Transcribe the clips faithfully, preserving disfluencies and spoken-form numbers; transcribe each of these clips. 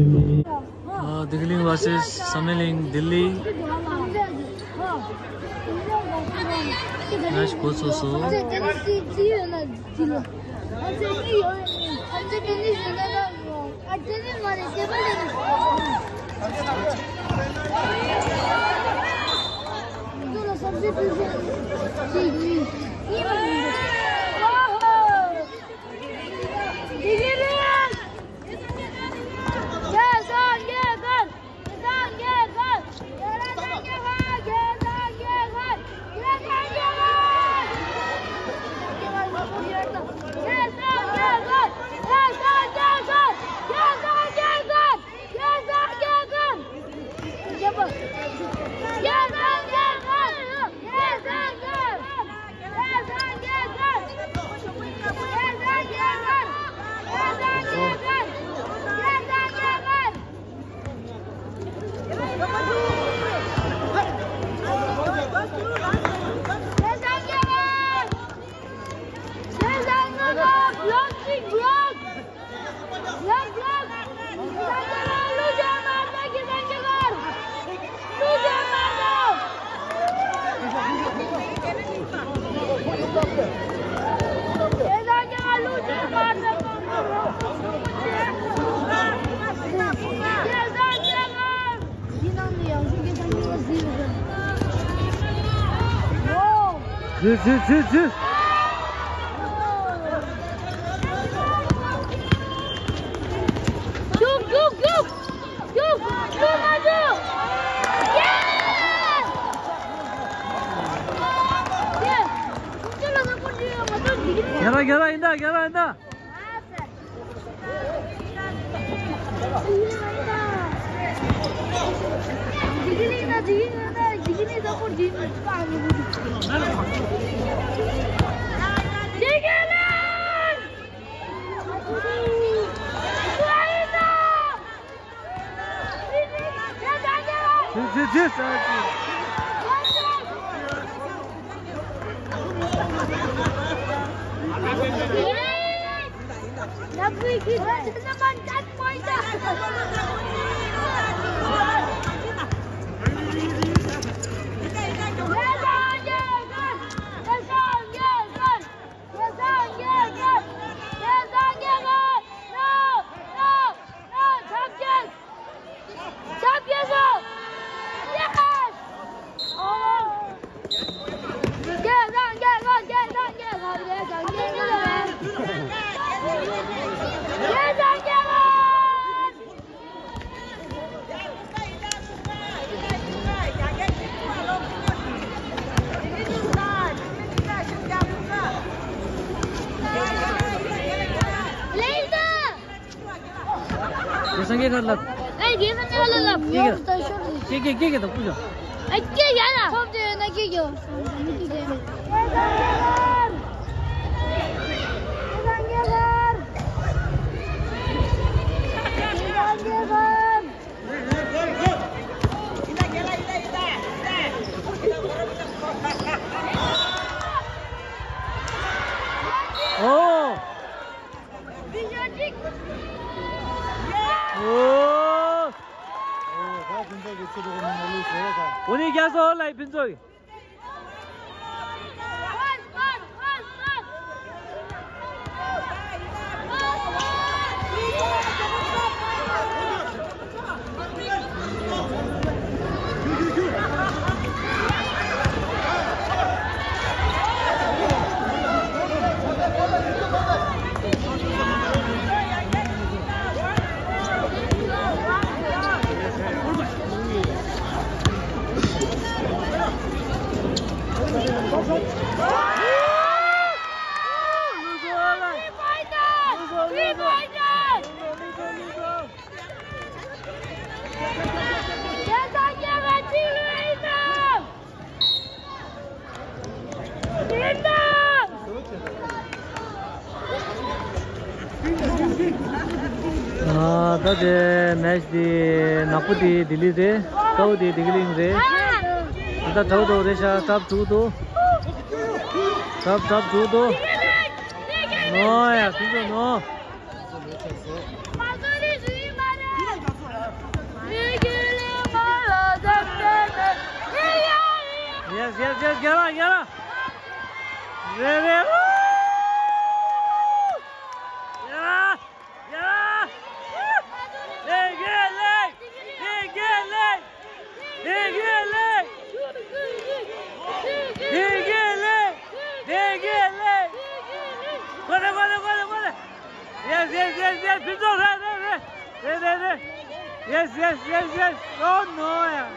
ཨ། བདེ་གླིང་versus བསམ་ཡས་གླིང་ལྡི་ལི། match འགོ་ཚུགས་སོང་། འཛུལ། འཛུལ། འཛུལ། འཛུལ། རྒྱུག་རྒྱུག་རྒྱུག་རྒྱུག་རྒྱུག་མ་རྒྱུག་རྒྱལ་ལ་ན་པོ་འདི་ང་ཚོ་འདི་གི་རྒྱལ་ལ་རྒྱལ་ལ་ཡིན་ད། རྒྱལ་ལ་ཡིན་ད། དེ་སངས་རྒྱས་ཁར་ལབ། ཨེ། དེ་སངས་རྒྱས་ཁར་ལབ། ཡོང་ད་ཤོར་རེད། ཀྱེ་ཀྱེ་ཀྱེ་ཀྱེ་དང་པུ་ཞོ། ཨེ། ཀྱེ་ཡ་ལ། ཐོབ་དེ་ན་ཀྱེ་ཀྱེ། ཨོ། ཨོ། ཨོ་ནི་རྒྱ་སོ་ལའི་ཕིན་ཚོ། ཨ། ད་དེ་མེཆ་དེ་ནག་པོ་དེ་ལྡི་ལི་རེད། དཀར་པོ་དེ་བདེ་སྐྱིད་གླིང་རེད། ད་དྲག་འདུག་རེད་ཤག་གྲབས་འགྲོ་འདུག་གྲབས་གྲབས་འགྲོ་འདུག་ནོ་ཡ། ཕིན་ཚོ་ནོ། Yes, yes, yes, རྒྱལ་ལ་རྒྱལ་ལ། རེད་རེད། ཡ། ཡ། ལེགས་རྒྱལ་ལེགས། ལེགས་རྒྱལ་ལེགས། ལེགས་རྒྱལ་ལེགས། ལེགས་རྒྱལ་ལེགས། ལེགས་རྒྱལ་ལེགས། ཁོ་རེ་ཁོ་རེ་ཁོ་རེ་ཁོ་རེ། Yes, yes, yes, yes. ཕུན་ཚོགས་རེད་རེད་རེད། རེད་རེད་རེད། Yes, yes, yes, yes. Oh no, yeah.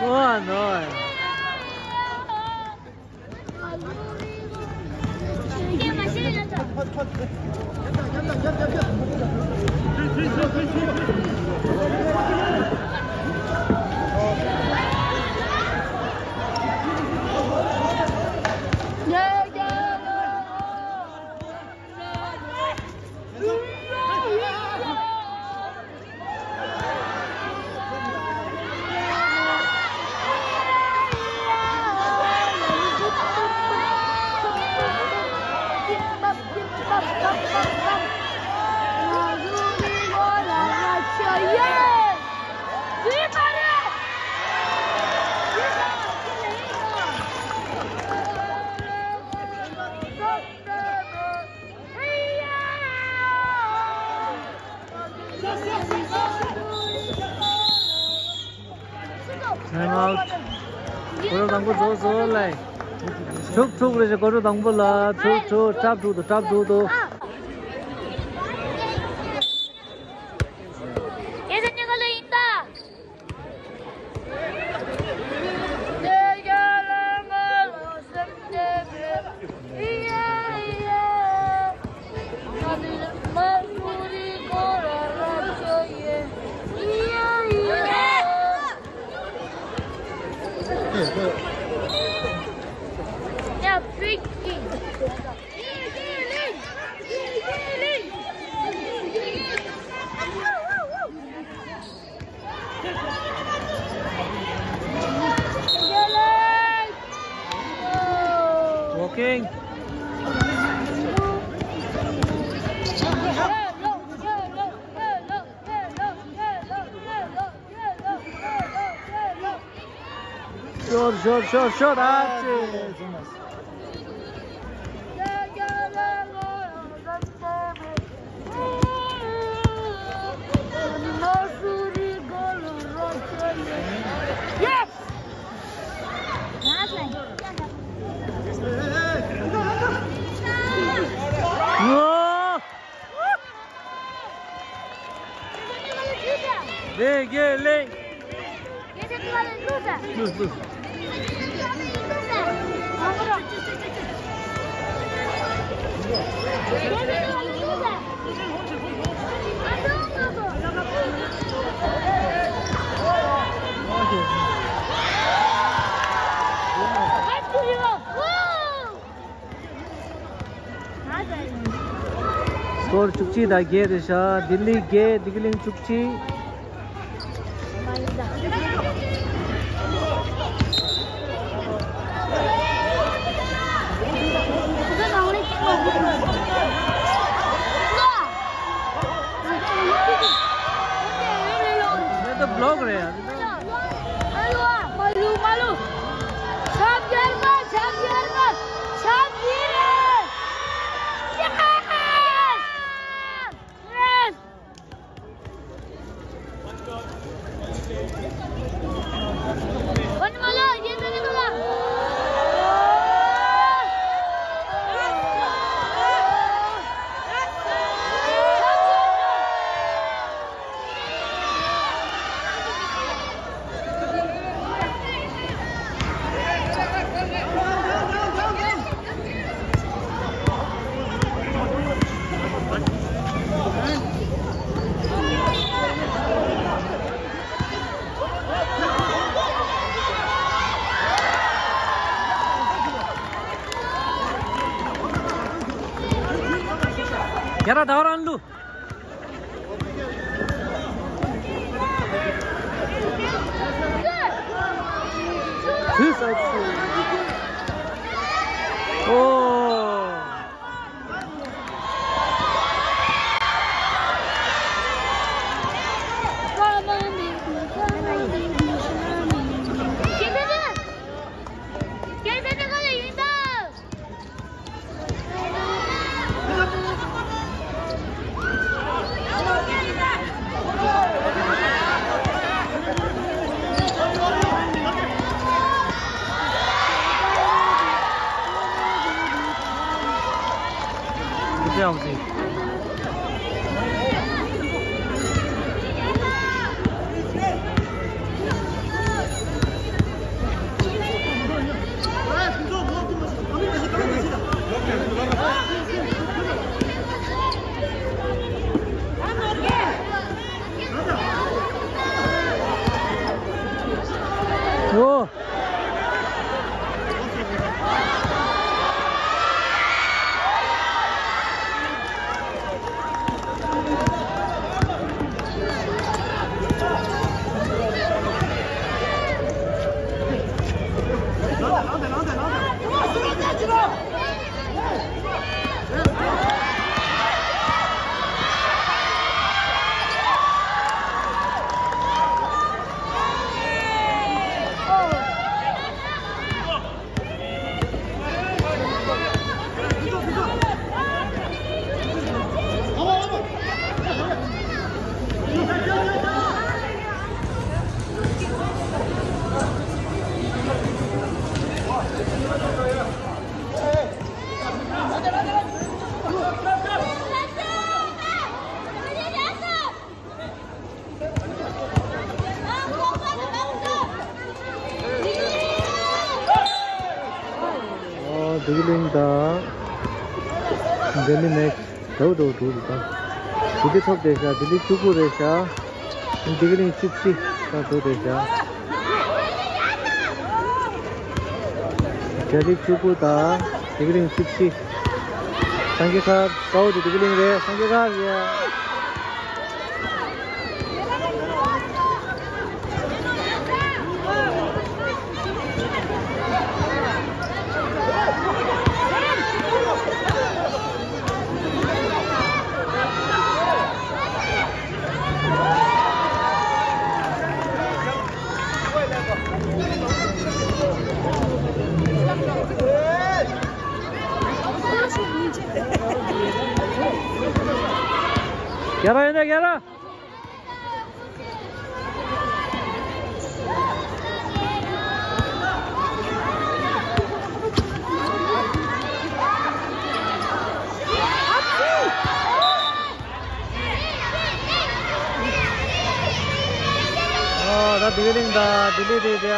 Oh no. Time out. སྐོར་ར་དང་པོ་རྫོགས་སོང་ལེ། དྲུག་དྲུག་རེད། སྐོར་ར་དང་པོ་ལ་དྲུག་དྲུག་སྐྲག་དྲུག་ཏུ་སྐྲག་དྲུག་ཏུ། Walking. Shot, shot, shot, shot. That's it. Yes! Whoa! ལེགས་རྒྱལ་ལེགས། ལུས་ལུས། སྐོར་བཅུ་གཅིག་དང་བརྒྱད་རེད་ཤག་ལྡི་ལི་བརྒྱད། བདེ་སྐྱིད་གླིང་བཅུ་གཅིག་ཡ་ད་བློག་རེད་ཡ། མ་ལུ་མ་ལུ། ཆབ་ཡར་མ་ཆབ་ཡར་མ་ཆབ་ཡིན་རེད། Yes! Yes! རྒྱ་ར་ད་རང་ལུ། དུས་ས་ཆུ། ཨོ། ཨོ། ཨོ། བདེ་སྐྱིད་གླིང་དང་། ལྡི་ལི་ནེགསི་དྲུག་དྲུག་དྲུག་རེད་ད། བདེ་སྐྱིད་ཐོབ་བསྡད་ཤག་བདེ་སྐྱིད་བཅུ་དགུ་རེད་ཤག་བདེ་སྐྱིད་གླིང་བཅུ་གཅིག་དང་དྲུག་རེད་ཤག་རྒྱ་རིགས་བཅུ་དགུ་དང་བདེ་སྐྱིད་གླིང་བཅུ་གཅིག་སངས་རྒྱས་མཁར་དཀར་པོ་དེ་བདེ་སྐྱིད་གླིང་རེད། སངས་རྒྱས་མཁར་རེད། རྒྱ་ར་ཡིན་ན་རྒྱ་ར། ཨོ། ད་བདེ་སྐྱིད་གླིང་དང་ལྡི་ལི་དེ་དེ་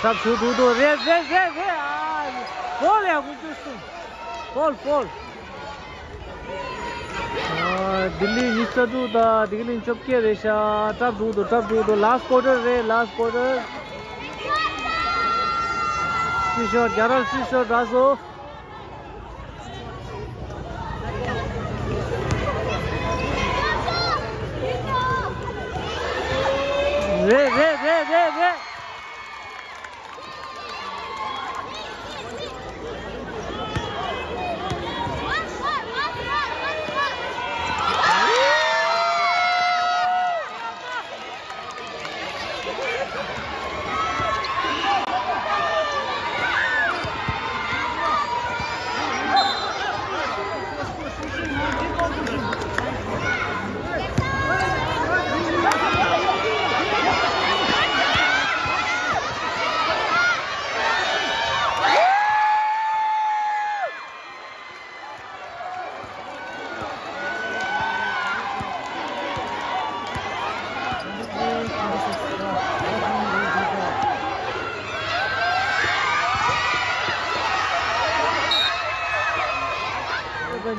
ཁྲབ་ཞུ་འདུག་འདུག་རེད་རེད་རེད་རེད། ཨ། ཧྥོལ་ཡ་ཧུ་ཅུ་སུ། ཧྥོལ་ཧྥོལ། ཨ། ལྡི་ལི་ཉི་ཤུ་རྩ་དྲུག་དང་བདེ་སྐྱིད་གླིང་བཅོ་བརྒྱད་རེད་ཤག་ཁྲབ་འདུག་འདུག་ཁྲབ་འདུག་འདུག་ལཱསི་ཀོ་ཊར་རེད། ལཱསི་ཀོ་ཊར། སུས་ཤོར། རྒྱ་ར་སུས་ཤོར་རག་སོང་། རེད་རེད་རེད་རེད་རེད།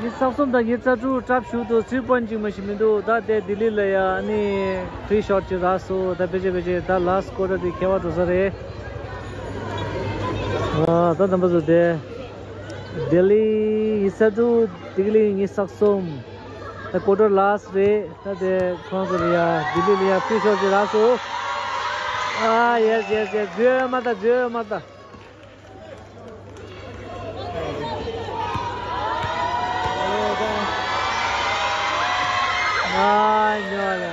ཉི་ཤུ་རྩ་གསུམ་དང་ཉི་ཤུ་རྩ་དྲུག་ཁྲབ་ཞུ་འདུག་ཚུལ་དཔོན་གཅིག་མ་ཞིག་མི་འདུག་ད་དེ་ལྡི་ལི་ལ་ཡ་ནི་ཕི་རི་ཤོཊ་ཅིག་རག་སོང་། ད་ཕལ་ཆེར་ཕལ་ཆེར་ད་ལཱསི་ཀོ་ཊར་དེ་ཁྱད་པར་འགྲོ་ས་རེད། ཨ། ད་རྣམ་པ་ཚོ་དེ། ལྡི་ལི་ཉི་ཤུ་རྩ་དྲུག་བདེ་སྐྱིད་གླིང་ཉི་ཤུ་རྩ་གསུམ། ད་ཀོ་ཊར་ལཱ་སི་ཊི་རེད། ད་དེ་ཁོང་ཚོ་ལ་ཡ་ལྡི་ལི་ལ་ཡ་ཕུལ་ཤོག་ཅིག་རག་སོང་། ཨ་ཡེས་ཡེས་ཡེས། འཛུལ་ཡོད་མ་ད། འཛུལ་ཡོད་མ་ད། ཨ་ཉོ་ལ།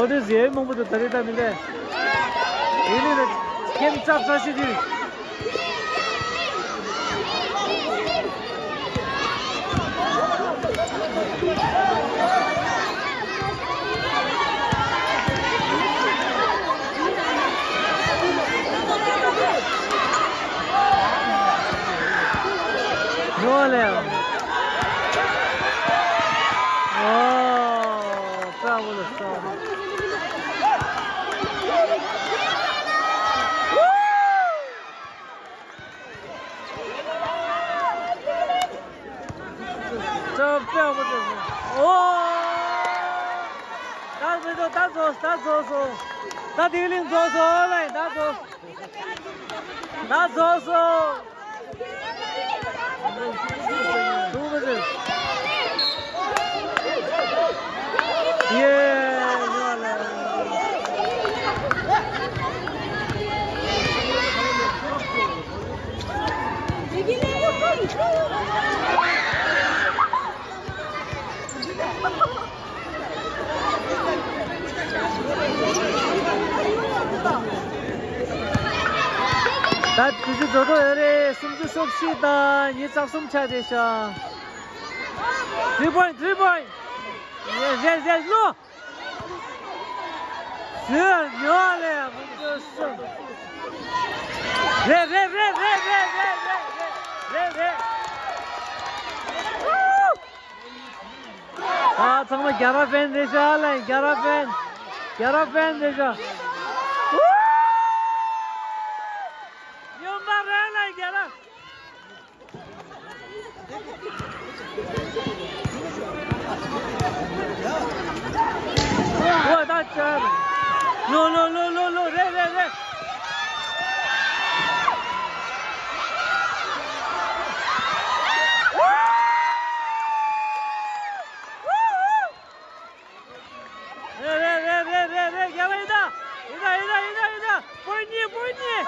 ཨོ་དེ་ཟེར་མང་པོ་དུ་ད་རེས་ད་མི་འདྲ། ཡིན་ནི་ཁྱེད་ཙག་ཙག་ཤི་དུས། ཡོད་ལེ། ཨོ། ཙག་པོ་ལ་ཙག་པོ། ཨོ། ད་རྫོགས་སོང་། ད་རྫོགས་སོང་། ད་རྫོགས་སོང་། ད་ལྡི་ལི་རྫོགས་སོང་ལེ། ད་རྫོགས། ད་རྫོགས་སོང་། ཡེ། ད་དུས་ཚོད་འགྲོ་འགྲོ་ཡོད་རེད། སུམ་ཅུ་སོ་བཞི་དང་ཉི་ཤུ་རྩ་གསུམ་ཆགས་བསྡད་ཤག Three point, three point. Yes, yes, yes, no. ཟེར་ཡོད་ལེ། རེད་རེད་རེད། ཨ་ཚང་མ་རྒྱ་ར་ཕེན་རེད་ཤག་ལེ། རྒྱ་ར་ཕེན། རྒྱ་ར་ཕེན་རེད་ཤག་ཡོད་མ་རེད་ལེ་རྒྱ་ར། ལོ་ལོ་ལོ་ལོ་ལོ། རེད་རེད་རེད། རེད་རེད་རེད་རེད་རེད། རྒྱ་ལ་ཡིན་ད། ཡིན་ད་ཡིན་ད་ཡིན་ད་ཡིན་ད། པོ་ཉི་པོ་ཉི།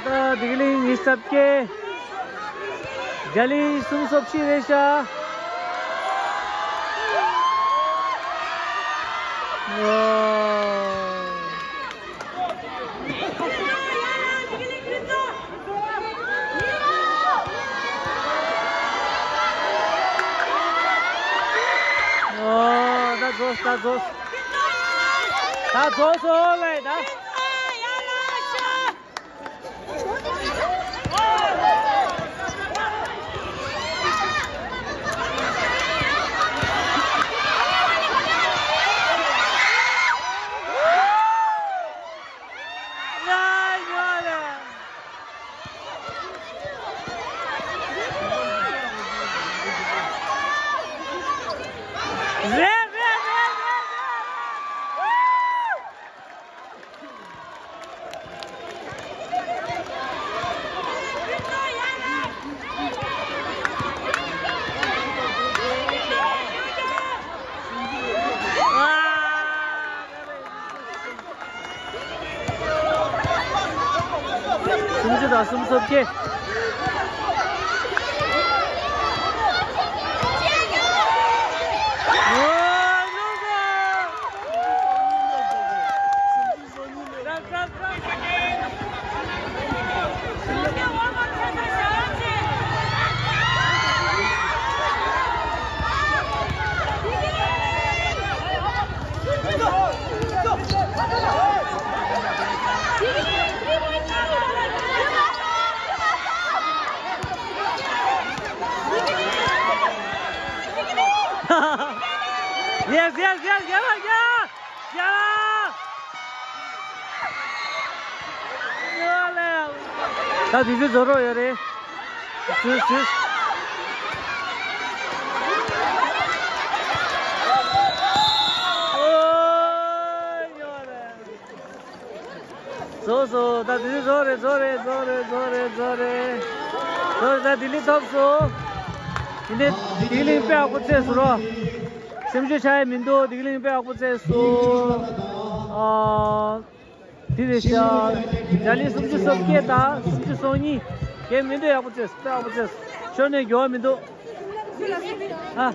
ད་ལྡི་ལི་ཉི་ཤུ་རྩ་བརྒྱད། རྒྱ་ལི་སུམ་ཅུ་སོ་བཞི་རེད་ཤག་ཨོ། ཨོ། ད་རྫོགས། ད་རྫོགས། ད་རྫོགས་སོང་ལེ་ད། རེད་རེད་རེད་རེད་རེད། སུམ་ཅུ་དང་སུམ་ཅུ་སོ་བརྒྱད། Yes, yes, yes, རྒྱལ་བ་རྒྱལ། རྒྱལ་བ། ད་དུས་ཚོད་རྫོགས་རོགས་ཡོད་རེད། དུས་དུས། ཨོ། རྫོགས་སོང་། ད་དེ་རྫོགས་རེད། རྫོགས་རེད། རྫོགས་རེད། རྫོགས་རེད། རྫོགས་རེད། རྫོགས་རེད། ད་ལྡི་ལི་ཐོབ་སོང་། དེ་ནས་ལྡི་ལི་དཔེ་ཡག་པོ་རྩེས་སོང་རོ། སེམས་ཤུགས་ཆག་ཡ་མི་འདུག་ལྡི་ལི་དཔེ་ཡག་པོ་རྩེས་སོང་། ཨ། དེ་རེད་ཤག་བརྒྱ་ལས་སུམ་ཅུ་སོ་བརྒྱད་དང་སུམ་ཅུ་སོ་གཉིས། གལ་མི་འདུག་ཡག་པོ་རྩེས། དཔེ་ཡག་པོ་རྩེས། ཤོར་ནས་འགྱུར་བ་མི་འདུག་ཨ།